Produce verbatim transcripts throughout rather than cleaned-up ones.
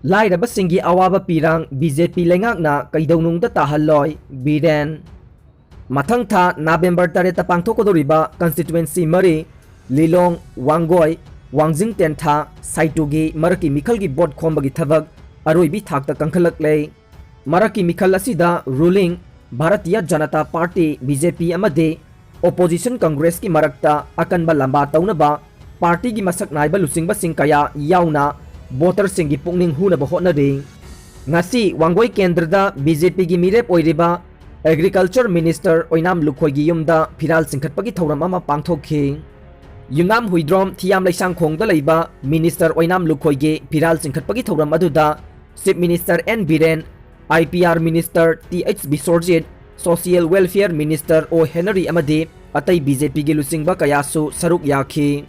ꯂꯥꯏꯔꯕꯁꯤꯡꯒꯤ ꯑꯋꯥꯕ ꯄꯤꯔꯥꯡ B J ꯄꯤ ꯂꯩꯉꯥꯛꯅ ꯀꯩꯗꯧꯅꯨꯡꯗ ꯇꯥꯍꯜꯂꯣꯏ, ꯕꯤꯔꯦꯟ꯫ ꯃꯊꯪ ꯊꯥ ꯅꯕꯦꯝꯕꯔ ꯇꯔꯦꯠꯇ ꯄꯥꯡꯊꯣꯛꯀꯗꯧꯔꯤꯕ ꯀꯟꯁꯇꯤꯇ꯭ꯋꯦꯟꯁꯤ ꯃꯔꯤ, ꯂꯤꯂꯣꯡ, ꯋꯥꯡꯒꯣꯏ, ꯋꯥꯡꯖꯤꯡ ꯇꯦꯟꯊꯥ, ꯁꯥꯏꯇꯨꯒꯤ ꯃꯔꯛꯀꯤ ꯃꯤꯈꯜꯒꯤ ꯚꯣꯠ ꯈꯣꯝꯕꯒꯤ ꯊꯕꯛ ꯑꯔꯣꯏꯕꯤ ꯊꯥꯛꯇ ꯀꯟꯈꯠꯂꯛꯂꯦ꯫ ꯃꯔꯛꯀꯤ ꯃꯤꯈꯜ ꯑꯁꯤꯗ ruling Bharatiya Janata party, B J ꯄꯤ, ꯑꯃꯗꯤ ꯑꯣꯄꯣꯖꯤꯁꯟ ꯀꯪꯒ꯭ꯔꯦꯁꯀꯤ ꯃꯔꯛꯇ ꯑꯀꯟꯕ ꯂꯝꯕꯥ ꯇꯧꯅꯕ ꯄꯥꯔꯇꯤꯒꯤ ꯃꯁꯛ ꯅꯥꯏꯕ ꯂꯨꯆꯤꯡꯕꯁꯤꯡ ꯀꯌꯥ ꯌꯥꯎꯅ ꯚꯣꯇꯔꯁꯤꯡꯒꯤ ꯄꯨꯛꯅꯤꯡ ꯍꯨꯅꯕ ꯍꯣꯠꯅꯔꯤ꯫ ꯉꯁꯤ ꯋꯥꯡꯒꯣꯏ ꯀꯦꯟꯗ꯭ꯔꯗ ꯕꯤ ꯖꯦ ꯄꯤꯒꯤ ꯃꯤꯔꯦꯞ ꯑꯣꯏꯔꯤꯕ ꯑꯦꯒ꯭ꯔꯤꯀꯜꯆꯔ ꯃꯤꯅꯤꯁꯇꯔ ꯑꯣꯏꯅꯥꯝ ꯂꯨꯈꯣꯏꯒꯤ ꯌꯨꯝꯗ ꯐꯤꯔꯥꯜ ꯆꯤꯡꯈꯠꯄꯒꯤ ꯊꯧꯔꯝ ꯑꯃ ꯄꯥꯡꯊꯣꯛꯈꯤ꯫ ꯌꯨꯝꯅꯥꯝ ꯍꯨꯏꯗ꯭ꯔꯣꯝ ꯊꯤꯌꯥꯝ ꯂꯩꯁꯥꯡꯈꯣꯡꯗ ꯂꯩꯕ ꯃꯤꯅꯤꯁꯇꯔ ꯑꯣꯏꯅꯥꯝ ꯂꯨꯈꯣꯏꯒꯤ ꯐꯤꯔꯥꯜ ꯆꯤꯡꯈꯠꯄꯒꯤ ꯊꯧꯔꯝ ꯑꯗꯨꯗ chief minister N Biren, I P R minister T H Biswajit, social welfare minister O Henry ꯑꯃꯗꯤ ꯑꯇꯩ ꯕꯤ ꯖꯦ ꯄꯤꯒꯤ ꯂꯨꯆꯤꯡꯕ ꯀꯌꯥꯁꯨ ꯁꯔꯨꯛ ꯌꯥꯈꯤ꯫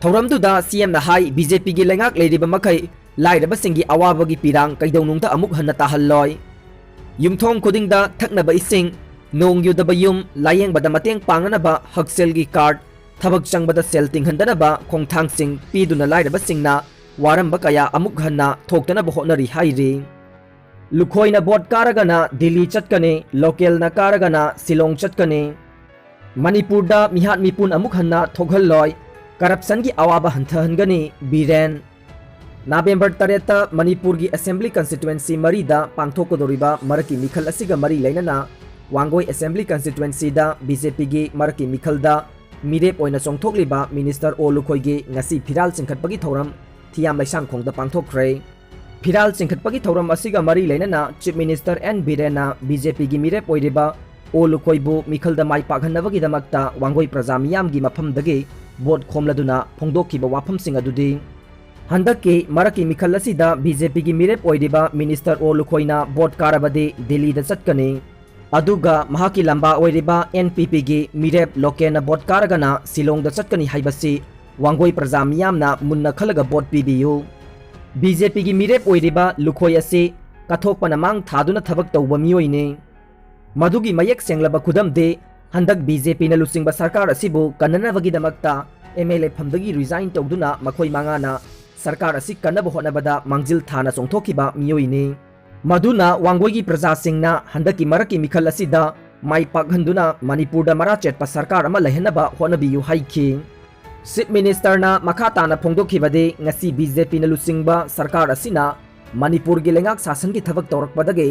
ꯊꯧꯔꯝꯗꯨꯗ ꯁꯤ ꯑꯦꯝꯅ ꯍꯥꯏ, ꯕꯤ ꯖꯦ ꯄꯤꯒꯤ ꯂꯩꯉꯥꯛ ꯂꯩꯔꯤꯕ ꯃꯈꯩ ꯂꯥꯏꯔꯕꯁꯤꯡꯒꯤ ꯑꯋꯥꯕꯒꯤ ꯄꯤꯔꯥꯡ ꯀꯩꯗꯧꯅꯨꯡꯗ ꯑꯃꯨꯛ ꯍꯟꯅ ꯇꯥꯍꯜꯂꯣꯏ꯫ ꯌꯨꯝꯊꯣꯡ ꯈꯨꯗꯤꯡꯗ ꯊꯛꯅꯕ ꯏꯁꯤꯡ, ꯅꯣꯡ ꯌꯨꯗꯕ ꯌꯨꯝ, ꯂꯥꯌꯦꯡꯕꯗ ꯃꯇꯦꯡ ꯄꯥꯡꯅꯅꯕ ꯍꯛꯁꯦꯜꯒꯤ ꯀꯥꯔꯗ, ꯊꯕꯛ ꯆꯪꯕꯗ ꯁꯦꯜ ꯇꯤꯡꯍꯟꯗꯅꯕ ꯈꯣꯡꯊꯥꯡꯁꯤꯡ ꯄꯤꯗꯨꯅ ꯂꯥꯏꯔꯕꯁꯤꯡꯅ ꯋꯥꯔꯝꯕ ꯀꯌꯥ ꯑꯃꯨꯛ ꯍꯟꯅ ꯊꯣꯛꯇꯅꯕ ꯍꯣꯠꯅꯔꯤ ꯍꯥꯏꯔꯤ꯫ ꯂꯨꯈꯣꯏꯅ ꯚꯣꯠ ꯀꯥꯔꯒꯅ ꯗꯤꯜꯂꯤ ꯆꯠꯀꯅꯤ, ꯂꯣꯀꯦꯜꯅ ꯀꯥꯔꯒꯅ ꯁꯤꯂꯣꯡ ꯆꯠꯀꯅꯤ꯫ ꯃꯅꯤꯄꯨꯔꯗ ꯃꯤꯍꯥꯠ ꯃꯤꯄꯨꯟ ꯑꯃꯨꯛ ꯍꯟꯅ ꯊꯣꯛꯍꯜꯂꯣꯏ, ꯀꯔꯞꯁꯟꯒꯤ ꯑꯋꯥꯕ ꯍꯟꯊꯍꯟꯒꯅꯤ, ꯕꯤꯔꯦꯟ꯫ ꯅꯕꯦꯝꯕꯔ ꯇꯔꯦꯠꯇ ꯃꯅꯤꯄꯨꯔꯒꯤ ꯑꯦꯁꯦꯝꯕ꯭ꯂꯤ ꯀꯟꯁꯇꯤꯇ꯭ꯋꯦꯟꯁꯤ ꯃꯔꯤꯗ ꯄꯥꯡꯊꯣꯛꯀꯗꯧꯔꯤꯕ ꯃꯔꯛꯀꯤ ꯃꯤꯈꯜ ꯑꯁꯤꯒ ꯃꯔꯤ ꯂꯩꯅꯅ ꯋꯥꯡꯒꯣꯏ ꯑꯦꯁꯦꯝꯕ꯭ꯂꯤ ꯀꯟꯁꯇꯤꯇ꯭ꯋꯦꯟꯁꯤꯗ ꯕꯤ ꯖꯦ ꯄꯤꯒꯤ ꯃꯔꯛꯀꯤ ꯃꯤꯈꯜꯗ ꯃꯤꯔꯦꯞ ꯑꯣꯏꯅ ꯆꯣꯡꯊꯣꯛꯂꯤꯕ ꯃꯤꯅꯤꯁꯇꯔ ꯑꯣ ꯂꯨꯈꯣꯏꯒꯤ ꯉꯁꯤ ꯐꯤꯔꯥꯜ ꯆꯤꯡꯈꯠꯄꯒꯤ ꯊꯧꯔꯝ ꯊꯤꯌꯥꯝ ꯂꯩꯁꯥꯡꯈꯣꯡꯗ ꯄꯥꯡꯊꯣꯛꯈ꯭ꯔꯦ꯫ ꯐꯤꯔꯥꯜ ꯆꯤꯡꯈꯠꯄꯒꯤ ꯊꯧꯔꯝ ꯑꯁꯤꯒ ꯃꯔꯤ ꯂꯩꯅꯅ ꯆꯤꯐ ꯃꯤꯅꯤꯁꯇꯔ ꯑꯦꯟ ꯕꯤꯔꯦꯟꯅ ꯕꯤ ꯖꯦ ꯄꯤꯒꯤ ꯃꯤꯔꯦꯞ ꯑꯣꯏꯔꯤꯕ ꯑꯣ ꯂꯨꯈꯣꯏꯕꯨ ꯃꯤꯈꯜꯗ ꯃꯥꯏ ꯄꯥꯛꯍꯟꯅꯕꯒꯤꯗꯃꯛꯇ ꯋꯥꯡꯒꯣꯏ ꯄ꯭ꯔꯖꯥ ꯃꯤꯌꯥꯝꯒꯤ ꯃꯐꯝꯗꯒꯤ ꯚꯣꯠ ꯈꯣꯝꯂꯗꯨꯅ ꯐꯣꯡꯗꯣꯛꯈꯤꯕ ꯋꯥꯐꯝꯁꯤꯡ ꯑꯗꯨꯗꯤ, ꯍꯟꯗꯛꯀꯤ ꯃꯔꯛꯀꯤ ꯃꯤꯈꯜ ꯑꯁꯤꯗ ꯕꯤ ꯖꯦ ꯄꯤꯒꯤ ꯃꯤꯔꯦꯞ ꯑꯣꯏꯔꯤꯕ ꯃꯤꯅꯤꯁꯇꯔ ꯑꯣ ꯂꯨꯈꯣꯏꯅ ꯚꯣꯠ ꯀꯥꯔꯕꯗꯤ ꯗꯤꯜꯂꯤꯗ ꯆꯠꯀꯅꯤ꯫ ꯑꯗꯨꯒ ꯃꯍꯥꯛꯀꯤ ꯂꯝꯕꯥ ꯑꯣꯏꯔꯤꯕ ꯑꯦꯟ ꯄꯤ ꯄꯤꯒꯤ ꯃꯤꯔꯦꯞ ꯂꯣꯀꯦꯟꯅ ꯚꯣꯠ ꯀꯥꯔꯒꯅ ꯁꯤꯂꯣꯡꯗ ꯆꯠꯀꯅꯤ ꯍꯥꯏꯕꯁꯤ ꯋꯥꯡꯒꯣꯏ ꯄ꯭ꯔꯖꯥ ꯃꯤꯌꯥꯝꯅ ꯃꯨꯟꯅ ꯈꯜꯂꯒ ꯚꯣꯠ ꯄꯤꯕꯤꯌꯨ꯫ ꯕꯤ ꯖꯦ ꯄꯤꯒꯤ ꯃꯤꯔꯦꯞ ꯑꯣꯏꯔꯤꯕ ꯂꯨꯈꯣꯏ ꯑꯁꯤ ꯀꯠꯊꯣꯛꯄꯅ ꯃꯥꯡ ꯊꯥꯗꯨꯅ ꯊꯕꯛ ꯇꯧꯕ ꯃꯤꯑꯣꯏꯅꯤ꯫ ꯃꯗꯨꯒꯤ ꯃꯌꯦꯛ ꯁꯦꯡꯂꯕ ꯈꯨꯗꯝꯗꯤ, ꯍꯟꯗꯛ ꯕꯤ ꯖꯦ ꯄꯤꯅ ꯂꯨꯆꯤꯡꯕ ꯁꯔꯀꯥꯔ ꯑꯁꯤꯕꯨ ꯀꯟꯅꯅꯕꯒꯤꯗꯃꯛꯇ ꯑꯦꯝ ꯑꯦꯜ ꯑꯦ ꯐꯝꯗꯒꯤ ꯔꯤꯖꯥꯏꯟ ꯇꯧꯗꯨꯅ ꯃꯈꯣꯏ ꯃꯉꯥꯅ ꯁꯔꯀꯥꯔ ꯑꯁꯤ ꯀꯟꯅꯕ ꯍꯣꯠꯅꯕꯗ ꯃꯥꯡꯖꯤꯜ ꯊꯥꯅ ꯆꯣꯡꯊꯣꯛꯈꯤꯕ ꯃꯤꯑꯣꯏꯅꯤ꯫ ꯃꯗꯨꯅ ꯋꯥꯡꯒꯣꯏꯒꯤ ꯄ꯭ꯔꯖꯥꯁꯤꯡꯅ ꯍꯟꯗꯛꯀꯤ ꯃꯔꯛꯀꯤ ꯃꯤꯈꯜ ꯑꯁꯤꯗ ꯃꯥꯏ ꯄꯥꯛꯍꯟꯗꯨꯅ ꯃꯅꯤꯄꯨꯔꯗ ꯃꯔꯥ ꯆꯦꯠꯄ ꯁꯔꯀꯥꯔ ꯑꯃ ꯂꯩꯍꯟꯅꯕ ꯍꯣꯠꯅꯕꯤꯌꯨ ꯍꯥꯏꯈꯤ꯫ ꯆꯤꯐ ꯃꯤꯅꯤꯁꯇꯔꯅ ꯃꯈꯥ ꯇꯥꯅ ꯐꯣꯡꯗꯣꯛꯈꯤꯕꯗꯤ, ꯉꯁꯤ ꯕꯤ ꯖꯦ ꯄꯤꯅ ꯂꯨꯆꯤꯡꯕ ꯁꯔꯀꯥꯔ ꯑꯁꯤꯅ ꯃꯅꯤꯄꯨꯔꯒꯤ ꯂꯩꯉꯥꯛ ꯁꯥꯁꯟꯒꯤ ꯊꯕꯛ ꯇꯧꯔꯛꯄꯗꯒꯤ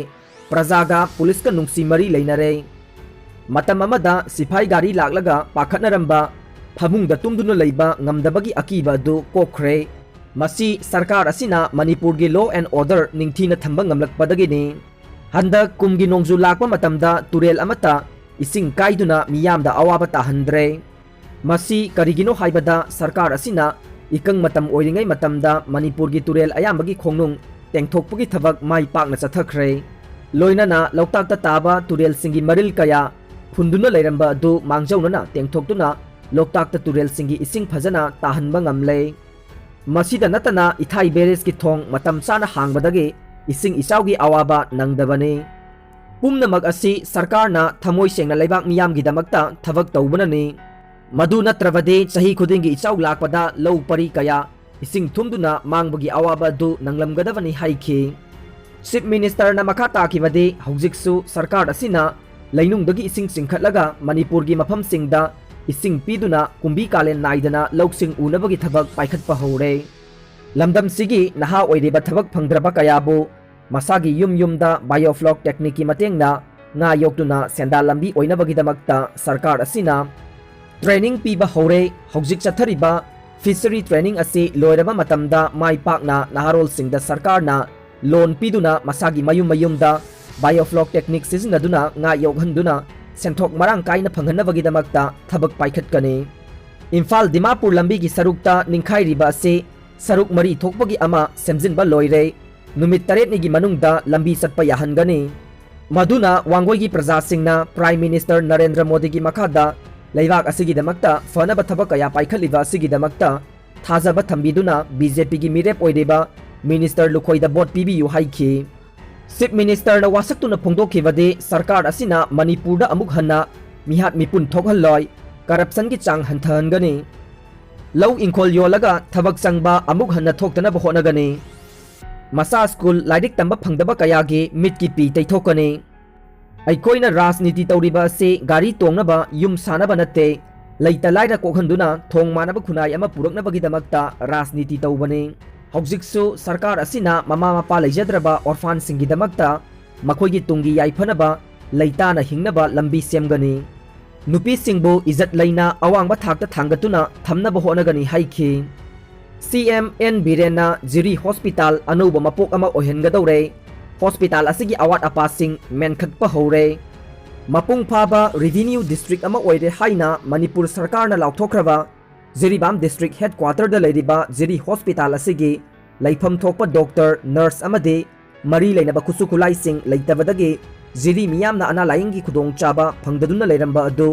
ꯄ꯭ꯔꯖꯥꯒ ꯄꯨꯂꯤꯁꯀ ꯅꯨꯡꯁꯤ ꯃꯔꯤ ꯂꯩꯅꯔꯦ꯫ ꯃꯇꯝ ꯑꯃꯗ ꯁꯤꯐꯥꯏ ꯒꯥꯔꯤ ꯂꯥꯛꯂꯒ ꯄꯥꯈꯠꯅꯔꯝꯕ, ꯐꯃꯨꯡꯗ ꯇꯨꯝꯗꯨꯅ ꯂꯩꯕ ꯉꯝꯗꯕꯒꯤ ꯑꯀꯤꯕ ꯑꯗꯨ ꯀꯣꯛꯈ꯭ꯔꯦ꯫ ꯃꯁꯤ ꯁꯔꯀꯥꯔ ꯑꯁꯤꯅ ꯃꯅꯤꯄꯨꯔꯒꯤ law and order ꯅꯤꯡꯊꯤꯅ ꯊꯝꯕ ꯉꯝꯂꯛꯄꯗꯒꯤꯅꯤ꯫ ꯍꯟꯗꯛ ꯀꯨꯝꯒꯤ ꯅꯣꯡꯖꯨ ꯂꯥꯛꯄ ꯃꯇꯝꯗ ꯇꯨꯔꯦꯜ ꯑꯃꯠꯇ ꯏꯁꯤꯡ ꯀꯥꯏꯗꯨꯅ ꯃꯤꯌꯥꯝꯗ ꯑꯋꯥꯕ ꯇꯥꯍꯟꯗ꯭ꯔꯦ꯫ ꯃꯁꯤ ꯀꯔꯤꯒꯤꯅꯣ ꯍꯥꯏꯕꯗ, ꯁꯔꯀꯥꯔ ꯑꯁꯤꯅ ꯏꯀꯪ ꯃꯇꯝ ꯑꯣꯏꯔꯤꯉꯩ ꯃꯇꯝꯗ ꯃꯅꯤꯄꯨꯔꯒꯤ ꯇꯨꯔꯦꯜ ꯑꯌꯥꯝꯕꯒꯤ ꯈꯣꯡꯅꯨꯡ ꯇꯦꯡꯊꯣꯛꯄꯒꯤ ꯊꯕꯛ ꯃꯥꯏ ꯄꯥꯛꯅ ꯆꯠꯊꯈ꯭ꯔꯦ꯫ ꯂꯣꯏꯅꯅ ꯂꯣꯛꯇꯥꯛꯇ ꯇꯥꯕ ꯇꯨꯔꯦꯜꯁꯤꯡꯒꯤ ꯃꯔꯤꯜ ꯀꯌꯥ ꯐꯨꯟꯗꯨꯅ ꯂꯩꯔꯝꯕ ꯑꯗꯨ ꯃꯥꯡꯖꯧꯅꯅ ꯇꯦꯡꯊꯣꯛꯇꯨꯅ ꯂꯣꯛꯇꯥꯛꯇ ꯇꯨꯔꯦꯜꯁꯤꯡꯒꯤ ꯏꯁꯤꯡ ꯐꯖꯅ ꯇꯥꯍꯟꯕ ꯉꯝꯂꯦ꯫ ꯃꯁꯤꯗ ꯅꯠꯇꯅ ꯏꯊꯥꯏ ꯕꯦꯔꯦꯖꯀꯤ ꯊꯣꯡ ꯃꯇꯝ ꯆꯥꯅ ꯍꯥꯡꯕꯗꯒꯤ ꯏꯁꯤꯡ ꯏꯆꯥꯎꯒꯤ ꯑꯋꯥꯕ ꯅꯪꯗꯕꯅꯤ꯫ ꯄꯨꯝꯅꯃꯛ ꯑꯁꯤ ꯁꯔꯀꯥꯔꯅ ꯊꯃꯣꯏ ꯁꯦꯡꯅ ꯂꯩꯕꯥꯛ ꯃꯤꯌꯥꯝꯒꯤꯗꯃꯛꯇ ꯊꯕꯛ ꯇꯧꯕꯅꯅꯤ꯫ ꯃꯗꯨ ꯅꯠꯇ꯭ꯔꯕꯗꯤ ꯆꯍꯤ ꯈꯨꯗꯤꯡꯒꯤ ꯏꯆꯥꯎ ꯂꯥꯛꯄꯗ ꯂꯧ ꯄꯔꯤ ꯀꯌꯥ ꯏꯁꯤꯡ ꯊꯨꯝꯗꯨꯅ ꯃꯥꯡꯕꯒꯤ ꯑꯋꯥꯕ ꯑꯗꯨ ꯅꯪꯂꯝꯒꯗꯕꯅꯤ ꯍꯥꯏꯈꯤ꯫ ꯆꯤꯐ ꯃꯤꯅꯤꯁꯇꯔꯅ ꯃꯈꯥ ꯇꯥꯈꯤꯕꯗꯤ, ꯍꯧꯖꯤꯛꯁꯨ ꯁꯔꯀꯥꯔ ꯑꯁꯤꯅ ꯂꯩꯅꯨꯡꯗꯒꯤ ꯏꯁꯤꯡ ꯆꯤꯡꯈꯠꯂꯒ ꯃꯅꯤꯄꯨꯔꯒꯤ ꯃꯐꯝꯁꯤꯡꯗ ꯏꯁꯤꯡ ꯄꯤꯗꯨꯅ ꯀꯨꯝꯕꯤ ꯀꯥꯂꯦꯟ ꯅꯥꯏꯗꯅ ꯂꯧꯁꯤꯡ ꯎꯅꯕꯒꯤ ꯊꯕꯛ ꯄꯥꯏꯈꯠꯄ ꯍꯧꯔꯦ꯫ ꯂꯝꯗꯝꯁꯤꯒꯤ ꯅꯍꯥ ꯑꯣꯏꯔꯤꯕ ꯊꯕꯛ ꯐꯪꯗ꯭ꯔꯕ ꯀꯌꯥꯕꯨ ꯃꯁꯥꯒꯤ ꯌꯨꯝ ꯌꯨꯝꯗ biofloc techniqueꯀꯤ ꯃꯇꯦꯡꯅ ꯉꯥ ꯌꯣꯛꯇꯨꯅ ꯁꯦꯟꯗꯥꯟ ꯂꯝꯕꯤ ꯑꯣꯏꯅꯕꯒꯤꯗꯃꯛꯇ ꯁꯔꯀꯥꯔ ꯑꯁꯤꯅ training ꯄꯤꯕ ꯍꯧꯔꯦ꯫ ꯍꯧꯖꯤꯛ ꯆꯠꯊꯔꯤꯕ fishery training ꯑꯁꯤ ꯂꯣꯏꯔꯕ ꯃꯇꯝꯗ ꯃꯥꯏ ꯄꯥꯛꯅ ꯅꯍꯥꯔꯣꯜꯁꯤꯡꯗ ꯁꯔꯀꯥꯔꯅ loan ꯄꯤꯗꯨꯅ ꯃꯁꯥꯒꯤ ꯃꯌꯨꯝ ꯃꯌꯨꯝꯗ biofloc technique ꯁꯤꯖꯤꯟꯅꯗꯨꯅ ꯉꯥ ꯌꯣꯛꯍꯟꯗꯨꯅ ꯁꯦꯟꯊꯣꯛ ꯃꯔꯥꯡ ꯀꯥꯏꯅ ꯐꯪꯍꯟꯅꯕꯒꯤꯗꯃꯛꯇ ꯊꯕꯛ ꯄꯥꯏꯈꯠꯀꯅꯤ꯫ ꯏꯝꯐꯥꯜ ꯗꯤꯃꯥꯄꯨꯔ ꯂꯝꯕꯤꯒꯤ ꯁꯔꯨꯛꯇ ꯅꯤꯡꯈꯥꯏꯔꯤꯕ ꯑꯁꯤ ꯁꯔꯨꯛ ꯃꯔꯤ ꯊꯣꯛꯄꯒꯤ ꯑꯃ ꯁꯦꯝꯖꯤꯟꯕ ꯂꯣꯏꯔꯦ꯫ ꯅꯨꯃꯤꯠ ꯇꯔꯦꯠꯅꯤꯒꯤ ꯃꯅꯨꯡꯗ ꯂꯝꯕꯤ ꯆꯠꯄ ꯌꯥꯍꯟꯒꯅꯤ꯫ ꯃꯗꯨꯅ ꯋꯥꯡꯒꯣꯏꯒꯤ ꯄ꯭ꯔꯖꯥꯁꯤꯡꯅ Prime Minister ꯅꯔꯦꯟꯗ꯭ꯔ ꯃꯣꯗꯤꯒꯤ ꯃꯈꯥꯗ ꯂꯩꯕꯥꯛ ꯑꯁꯤꯒꯤꯗꯃꯛꯇ ꯐꯅꯕ ꯊꯕꯛ ꯀꯌꯥ ꯄꯥꯏꯈꯠꯂꯤꯕ ꯑꯁꯤꯒꯤꯗꯃꯛꯇ ꯊꯥꯖꯕ ꯊꯝꯕꯤꯗꯨꯅ ꯕꯤ ꯖꯦ ꯄꯤꯒꯤ ꯃꯤꯔꯦꯞ ꯑꯣꯏꯔꯤꯕ ꯃꯤꯅꯤꯁꯇꯔ ꯂꯨꯈꯣꯏꯗ ꯚꯣꯠ ꯄꯤꯕꯤꯌꯨ ꯍꯥꯏꯈꯤ꯫ ꯆꯤꯐ ꯃꯤꯅꯤꯁꯇꯔꯅ ꯋꯥꯁꯛꯇꯨꯅ ꯐꯣꯡꯗꯣꯛꯈꯤꯕꯗꯤ, ꯁꯔꯀꯥꯔ ꯑꯁꯤꯅ ꯃꯅꯤꯄꯨꯔꯗ ꯑꯃꯨꯛ ꯍꯟꯅ ꯃꯤꯍꯥꯠ ꯃꯤꯄꯨꯟ ꯊꯣꯛꯍꯜꯂꯣꯏ, ꯀꯔꯞꯁꯟꯒꯤ ꯆꯥꯡ ꯍꯟꯊꯍꯟꯒꯅꯤ꯫ ꯂꯧ ꯏꯪꯈꯣꯜ ꯌꯣꯜꯂꯒ ꯊꯕꯛ ꯆꯪꯕ ꯑꯃꯨꯛ ꯍꯟꯅ ꯊꯣꯛꯇꯅꯕ ꯍꯣꯠꯅꯒꯅꯤ꯫ ꯃꯆꯥ ꯁ꯭ꯀꯨꯜ ꯂꯥꯏꯔꯤꯛ ꯇꯝꯕ ꯐꯪꯗꯕ ꯀꯌꯥꯒꯤ ꯃꯤꯠꯀꯤ ꯄꯤ ꯇꯩꯊꯣꯛꯀꯅꯤ꯫ ꯑꯩꯈꯣꯏꯅ ꯔꯥꯖꯅꯤꯇꯤ ꯇꯧꯔꯤꯕ ꯑꯁꯤ ꯒꯥꯔꯤ ꯇꯣꯡꯅꯕ, ꯌꯨꯝ ꯁꯥꯅꯕ ꯅꯠꯇꯦ꯫ ꯂꯩꯇ ꯂꯥꯏꯔ ꯀꯣꯛꯍꯟꯗꯨꯅ ꯊꯣꯡ ꯃꯥꯟꯅꯕ ꯈꯨꯟꯅꯥꯏ ꯑꯃ ꯄꯨꯔꯛꯅꯕꯒꯤꯗꯃꯛꯇ ꯔꯥꯖꯅꯤꯇꯤ ꯇꯧꯕꯅꯤ꯫ ꯍꯧꯖꯤꯛꯁꯨ ꯁꯔꯀꯥꯔ ꯑꯁꯤꯅ ꯃꯃꯥ ꯃꯄꯥ ꯂꯩꯖꯗ꯭ꯔꯕ ꯑꯣꯔꯐꯥꯟꯁꯤꯡꯒꯤꯗꯃꯛꯇ ꯃꯈꯣꯏꯒꯤ ꯇꯨꯡꯒꯤ ꯌꯥꯏꯐꯅꯕ, ꯂꯩꯇꯥꯅ ꯍꯤꯡꯅꯕ ꯂꯝꯕꯤ ꯁꯦꯝꯒꯅꯤ꯫ ꯅꯨꯄꯤꯁꯤꯡꯕꯨ ꯏꯖꯠ ꯂꯩꯅ ꯑꯋꯥꯡꯕ ꯊꯥꯛꯇ ꯊꯥꯡꯒꯠꯇꯨꯅ ꯊꯝꯅꯕ ꯍꯣꯠꯅꯒꯅꯤ ꯍꯥꯏꯈꯤ꯫ ꯁꯤ ꯑꯦꯝ ꯑꯦꯟ ꯕꯤꯔꯦꯟꯅ ꯖꯤꯔꯤ ꯍꯣꯁꯄꯤꯇꯥꯜ ꯑꯅꯧꯕ ꯃꯄꯣꯛ ꯑꯃ ꯑꯣꯏꯍꯟꯒꯗꯧꯔꯦ꯫ ꯍꯣꯁꯄꯤꯇꯥꯜ ꯑꯁꯤꯒꯤ ꯑꯋꯥꯠ ꯑꯄꯥꯁꯤꯡ ꯃꯦꯟꯈꯠꯄ ꯍꯧꯔꯦ꯫ ꯃꯄꯨꯡ ꯐꯥꯕ ꯔꯤꯚꯤꯅ꯭ꯌꯨ ꯗꯤꯁꯇ꯭ꯔꯤꯛ ꯑꯃ ꯑꯣꯏꯔꯦ ꯍꯥꯏꯅ ꯃꯅꯤꯄꯨꯔ ꯁꯔꯀꯥꯔꯅ ꯂꯥꯎꯊꯣꯛꯈ꯭ꯔꯕ ꯖꯤꯔꯤꯕꯥꯝ ꯗꯤꯁꯇ꯭ꯔꯤꯛ ꯍꯦꯗꯀ꯭ꯋꯥꯇꯔꯗ ꯂꯩꯔꯤꯕ ꯖꯤꯔꯤ ꯍꯣꯁꯄꯤꯇꯥꯜ ꯑꯁꯤꯒꯤ ꯂꯩꯐꯝ ꯊꯣꯛꯄ ꯗꯣꯛꯇꯔ, ꯅꯔꯁ ꯑꯃꯗꯤ ꯃꯔꯤ ꯂꯩꯅꯕ ꯈꯨꯠꯁꯨ ꯈꯨꯠꯂꯥꯏꯁꯤꯡ ꯂꯩꯇꯕꯗꯒꯤ ꯖꯤꯔꯤ ꯃꯤꯌꯥꯝꯅ ꯑꯅꯥ ꯂꯥꯌꯦꯡꯒꯤ ꯈꯨꯗꯣꯡꯆꯥꯕ ꯐꯪꯗꯗꯨꯅ ꯂꯩꯔꯝꯕ ꯑꯗꯨ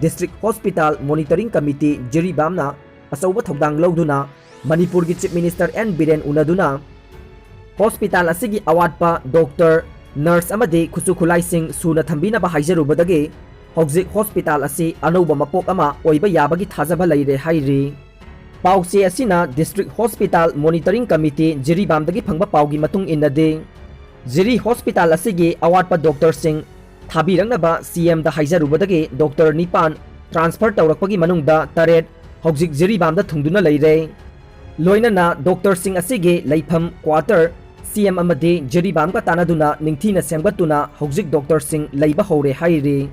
ꯗꯤꯁꯇ꯭ꯔꯤꯛ ꯍꯣꯁꯄꯤꯇꯥꯜ ꯃꯣꯅꯤꯇꯔꯤꯡ ꯀꯃꯤꯇꯤ ꯖꯤꯔꯤꯕꯥꯝꯅ ꯑꯆꯧꯕ ꯊꯧꯗꯥꯡ ꯂꯧꯗꯨꯅ ꯃꯅꯤꯄꯨꯔꯒꯤ ꯆꯤꯐ ꯃꯤꯅꯤꯁꯇꯔ ꯑꯦꯟ ꯕꯤꯔꯦꯟ ꯎꯅꯗꯨꯅ ꯍꯣꯁꯄꯤꯇꯥꯜ ꯑꯁꯤꯒꯤ ꯑꯋꯥꯠꯄ ꯗꯣꯛꯇꯔ, ꯅꯔꯁ ꯑꯃꯗꯤ ꯈꯨꯠꯁꯨ ꯈꯨꯠꯂꯥꯏꯁꯤꯡ ꯁꯨꯅ ꯊꯝꯕꯤꯅꯕ ꯍꯥꯏꯖꯔꯨꯕꯗꯒꯤ ꯍꯧꯖꯤꯛ ꯍꯣꯁꯄꯤꯇꯥꯜ ꯑꯁꯤ ꯑꯅꯧꯕ ꯃꯄꯣꯛ ꯑꯃ ꯑꯣꯏꯕ ꯌꯥꯕꯒꯤ ꯊꯥꯖꯕ ꯂꯩꯔꯦ ꯍꯥꯏꯔꯤ꯫ ꯄꯥꯎꯆꯦ ꯑꯁꯤꯅ ꯗꯤꯁꯇ꯭ꯔꯤꯛ ꯍꯣꯁꯄꯤꯇꯥꯜ ꯃꯣꯅꯤꯇꯔꯤꯡ ꯀꯃꯤꯇꯤ ꯖꯤꯔꯤꯕꯥꯝꯗꯒꯤ ꯐꯪꯕ ꯄꯥꯎꯒꯤ ꯃꯇꯨꯡ ꯏꯟꯅꯗꯤ, ꯖꯤꯔꯤ ꯍꯣꯁꯄꯤꯇꯥꯜ ꯑꯁꯤꯒꯤ ꯑꯋꯥꯠꯄ ꯗꯣꯛꯇꯔꯁꯤꯡ ꯊꯥꯕꯤꯔꯛꯅꯕ ꯁꯤ ꯑꯦꯝꯗ ꯍꯥꯏꯖꯔꯨꯕꯗꯒꯤ ꯗꯣꯛꯇꯔ ꯅꯤꯄꯥꯟ ꯇ꯭ꯔꯥꯟꯁꯐꯔ ꯇꯧꯔꯛꯄꯒꯤ ꯃꯅꯨꯡꯗ ꯇꯔꯦꯠ ꯍꯧꯖꯤꯛ ꯖꯤꯔꯤꯕꯥꯝꯗ ꯊꯨꯡꯗꯨꯅ ꯂꯩꯔꯦ꯫ ꯂꯣꯏꯅꯅ ꯗꯣꯛꯇꯔꯁꯤꯡ ꯑꯁꯤꯒꯤ ꯂꯩꯐꯝ ꯀ꯭ꯋꯥꯇꯔ ꯁꯤ ꯑꯦꯝ ꯑꯃꯗꯤ ꯖꯤꯔꯤꯕꯥꯝꯒ ꯇꯥꯟꯅꯗꯨꯅ ꯅꯤꯡꯊꯤꯅ ꯁꯦꯝꯒꯠꯇꯨꯅ ꯍꯧꯖꯤꯛ ꯗꯣꯛꯇꯔꯁꯤꯡ ꯂꯩꯕ ꯍꯧꯔꯦ ꯍꯥꯏꯔꯤ꯫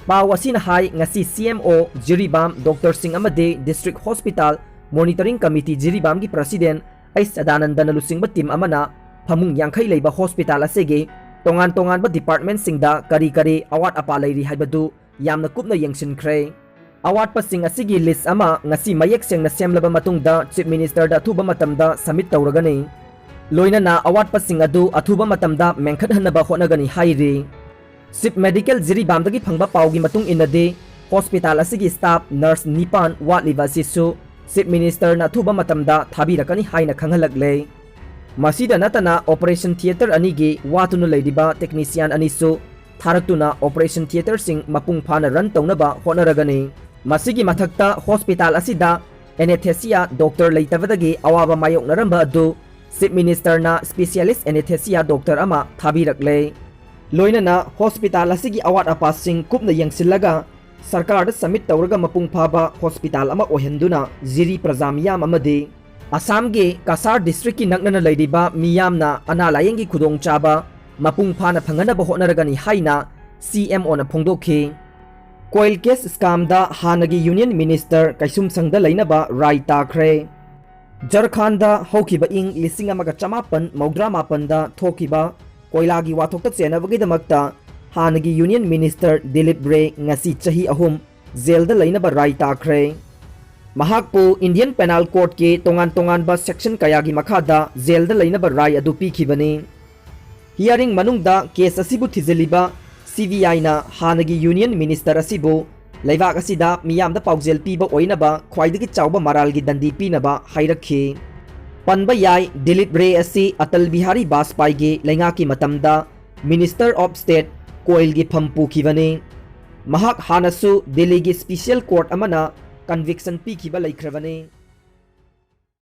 ꯄꯥꯎ ꯑꯁꯤꯅ ꯍꯥꯏ, ꯉꯁꯤ ꯁꯤ ꯑꯦꯝ ꯑꯣ ꯖꯤꯔꯤꯕꯥꯝ, ꯗꯣꯛꯇꯔꯁꯤꯡ ꯑꯃꯗꯤ ꯗꯤꯁꯇ꯭ꯔꯤꯛ ꯍꯣꯁꯄꯤꯇꯥꯜ ꯃꯣꯅꯤꯇꯔꯤꯡ ꯀꯃꯤꯇꯤ ꯖꯤꯔꯤꯕꯥꯝꯒꯤ ꯄ꯭ꯔꯁꯤꯗꯦꯟ ꯑꯩꯆ ꯁꯗꯥꯅꯟꯗꯅ ꯂꯨꯆꯤꯡꯕ ꯇꯤꯝ ꯑꯃꯅ ꯐꯃꯨꯡ ꯌꯥꯡꯈꯩ ꯂꯩꯕ ꯍꯣꯁꯄꯤꯇꯥꯜ ꯑꯁꯤꯒꯤ ꯇꯣꯉꯥꯟ ꯇꯣꯉꯥꯟꯕ ꯗꯤꯄꯥꯔꯠꯃꯦꯟꯁꯤꯡꯗ ꯀꯔꯤ ꯀꯔꯤ ꯑꯋꯥꯠ ꯑꯄꯥ ꯂꯩꯔꯤ ꯍꯥꯏꯕꯗꯨ ꯌꯥꯝꯅ ꯀꯨꯞꯅ ꯌꯦꯡꯁꯤꯟꯈ꯭ꯔꯦ꯫ ꯑꯋꯥꯠꯄꯁꯤꯡ ꯑꯁꯤꯒꯤ ꯂꯤꯁ ꯑꯃ ꯉꯁꯤ ꯃꯌꯦꯛ ꯁꯦꯡꯅ ꯁꯦꯝꯂꯕ ꯃꯇꯨꯡꯗ ꯆꯤꯐ ꯃꯤꯅꯤꯁꯇꯔꯗ ꯑꯊꯨꯕ ꯃꯇꯝꯗ ꯁꯕꯃꯤꯠ ꯇꯧꯔꯒꯅꯤ꯫ ꯂꯣꯏꯅꯅ ꯑꯋꯥꯠꯄꯁꯤꯡ ꯑꯗꯨ ꯑꯊꯨꯕ ꯃꯇꯝꯗ ꯃꯦꯟꯈꯠꯍꯟꯅꯕ ꯍꯣꯠꯅꯒꯅꯤ ꯍꯥꯏꯔꯤ꯫ ꯆꯤꯐ ꯃꯦꯗꯤꯀꯦꯜ ꯖꯤꯔꯤꯕꯥꯝꯗꯒꯤ ꯐꯪꯕ ꯄꯥꯎꯒꯤ ꯃꯇꯨꯡ ꯏꯟꯅꯗꯤ, ꯍꯣꯁꯄꯤꯇꯥꯜ ꯑꯁꯤꯒꯤ ꯁ꯭ꯇꯥꯐ ꯅꯔꯁ ꯅꯤꯄꯥꯟ ꯋꯥꯠꯂꯤꯕ ꯑꯁꯤꯁꯨ ꯆꯤꯐ ꯃꯤꯅꯤꯁꯇꯔꯅ ꯑꯊꯨꯕ ꯃꯇꯝꯗ ꯊꯥꯕꯤꯔꯛꯀꯅꯤ ꯍꯥꯏꯅ ꯈꯪꯍꯜꯂꯛꯂꯦ꯫ ꯃꯁꯤꯗ ꯅꯠꯇꯅ ꯑꯣꯄꯔꯦꯁꯟ ꯊꯤꯌꯦꯇꯔ ꯑꯅꯤꯒꯤ ꯋꯥꯠꯇꯨꯅ ꯂꯩꯔꯤꯕ ꯇꯦꯛꯅꯤꯁꯤꯌꯥꯟ ꯑꯅꯤꯁꯨ ꯊꯥꯔꯛꯇꯨꯅ ꯑꯣꯄꯔꯦꯁꯟ ꯊꯤꯌꯦꯇꯔꯁꯤꯡ ꯃꯄꯨꯡ ꯐꯥꯅ ꯔꯟ ꯇꯧꯅꯕ ꯍꯣꯠꯅꯔꯒꯅꯤ꯫ ꯃꯁꯤꯒꯤ ꯃꯊꯛꯇ ꯍꯣꯁꯄꯤꯇꯥꯜ ꯑꯁꯤꯗ ꯑꯦꯅꯦꯊꯦꯁꯤꯌꯥ ꯗꯣꯛꯇꯔ ꯂꯩꯇꯕꯗꯒꯤ ꯑꯋꯥꯕ ꯃꯥꯌꯣꯛꯅꯔꯝꯕ ꯑꯗꯨ ꯆꯤꯐ ꯃꯤꯅꯤꯁꯇꯔꯅ ꯁ꯭ꯄꯦꯁꯤꯌꯦꯂꯤꯁ꯭ꯠ ꯑꯦꯅꯦꯊꯦꯁꯤꯌꯥ ꯗꯣꯛꯇꯔ ꯑꯃ ꯊꯥꯕꯤꯔꯛꯂꯦ꯫ ꯂꯣꯏꯅꯅ ꯍꯣꯁꯄꯤꯇꯥꯜ ꯑꯁꯤꯒꯤ ꯑꯋꯥꯠ ꯑꯄꯥꯁꯤꯡ ꯀꯨꯞꯅ ꯌꯦꯡꯁꯤꯜꯂꯒ ꯁꯔꯀꯥꯔꯗ ꯁꯕꯃꯤꯠ ꯇꯧꯔꯒ ꯃꯄꯨꯡ ꯐꯥꯕ ꯍꯣꯁꯄꯤꯇꯥꯜ ꯑꯃ ꯑꯣꯏꯍꯟꯗꯨꯅ ꯖꯤꯔꯤ ꯄ꯭ꯔꯖꯥ ꯃꯤꯌꯥꯝ ꯑꯃꯗꯤ ꯑꯁꯥꯝꯒꯤ ꯀꯁꯥꯔ ꯗꯤꯁꯇ꯭ꯔꯤꯛꯀꯤ ꯅꯛꯅꯅ ꯂꯩꯔꯤꯕ ꯃꯤꯌꯥꯝꯅ ꯑꯅꯥ ꯂꯥꯌꯦꯡꯒꯤ ꯈꯨꯗꯣꯡꯆꯥꯕ ꯃꯄꯨꯡ ꯐꯥꯅ ꯐꯪꯍꯟꯅꯕ ꯍꯣꯠꯅꯔꯒꯅꯤ ꯍꯥꯏꯅ ꯁꯤ ꯑꯦꯝ ꯑꯣꯅ ꯐꯣꯡꯗꯣꯛꯈꯤ꯫ ꯀꯣꯏꯜ ꯀꯦꯁ ꯁ꯭ꯀꯥꯝꯗ ꯍꯥꯟꯅꯒꯤ ꯌꯨꯅꯤꯌꯟ ꯃꯤꯅꯤꯁꯇꯔ ꯀꯩꯁꯨꯝꯁꯪꯗ ꯂꯩꯅꯕ ꯔꯥꯏ ꯇꯥꯈ꯭ꯔꯦ꯫ ꯖꯔꯈꯥꯟꯗ ꯍꯧꯈꯤꯕ ꯏꯪ ꯂꯤꯁꯤꯡ ꯑꯃꯒ ꯆꯃꯥꯄꯟ ꯃꯧꯗ꯭ꯔꯥ ꯃꯥꯄꯟꯗ ꯊꯣꯛꯈꯤꯕ ꯀꯣꯏꯂꯥꯒꯤ ꯋꯥꯊꯣꯛꯇ ꯆꯦꯟꯅꯕꯒꯤꯗꯃꯛꯇ ꯍꯥꯟꯅꯒꯤ ꯌꯨꯅꯤꯌꯟ ꯃꯤꯅꯤꯁꯇꯔ ꯗꯤꯂꯤꯞ ꯔꯦ ꯉꯁꯤ ꯆꯍꯤ ꯑꯍꯨꯝ ꯖꯦꯜꯗ ꯂꯩꯅꯕ ꯔꯥꯏ ꯇꯥꯈ꯭ꯔꯦ꯫ ꯃꯍꯥꯛꯄꯨ ꯏꯟꯗꯤꯌꯟ ꯄꯦꯅꯥꯜ ꯀꯣꯗꯀꯤ ꯇꯣꯉꯥꯟ ꯇꯣꯉꯥꯟꯕ ꯁꯦꯛꯁꯟ ꯀꯌꯥꯒꯤ ꯃꯈꯥꯗ ꯖꯦꯜꯗ ꯂꯩꯅꯕ ꯔꯥꯏ ꯑꯗꯨ ꯄꯤꯈꯤꯕꯅꯤ꯫ ꯍꯤꯌꯥꯔꯤꯡ ꯃꯅꯨꯡꯗ ꯀꯦꯁ ꯑꯁꯤꯕꯨ ꯊꯤꯖꯤꯜꯂꯤꯕ ꯁꯤ ꯕꯤ ꯑꯥꯏꯅ ꯍꯥꯟꯅꯒꯤ ꯌꯨꯅꯤꯌꯟ ꯃꯤꯅꯤꯁꯇꯔ ꯑꯁꯤꯕꯨ ꯂꯩꯕꯥꯛ ꯑꯁꯤꯗ ꯃꯤꯌꯥꯝꯗ ꯄꯥꯎꯖꯦꯜ ꯄꯤꯕ ꯑꯣꯏꯅꯕ ꯈ꯭ꯋꯥꯏꯗꯒꯤ ꯆꯥꯎꯕ ꯃꯔꯥꯜꯒꯤ ꯗꯟꯗꯤ ꯄꯤꯅꯕ ꯍꯥꯏꯔꯛꯈꯤ꯫ ꯄꯟꯕ ꯌꯥꯏ, ꯗꯤꯂꯤꯞ ꯔꯦ ꯑꯁꯤ ꯑꯇꯜ ꯕꯤꯍꯥꯔꯤ ꯕꯥꯖꯄꯥꯏꯒꯤ ꯂꯩꯉꯥꯛꯀꯤ ꯃꯇꯝꯗ ꯃꯤꯅꯤꯁꯇꯔ ꯑꯣꯐ ꯁ꯭ꯇꯦꯠ ꯀꯣꯏꯜꯒꯤ ꯐꯝ ꯄꯨꯈꯤꯕꯅꯤ꯫ ꯃꯍꯥꯛ ꯍꯥꯟꯅꯁꯨ ꯗꯤꯜꯂꯤꯒꯤ ꯁ꯭ꯄꯦꯁꯤꯌꯦꯜ ꯀꯣꯔꯠ ꯑꯃꯅ ꯀꯟꯚꯤꯛꯁꯟ ꯄꯤꯈꯤꯕ ꯂꯩꯈ꯭ꯔꯕꯅꯤ꯫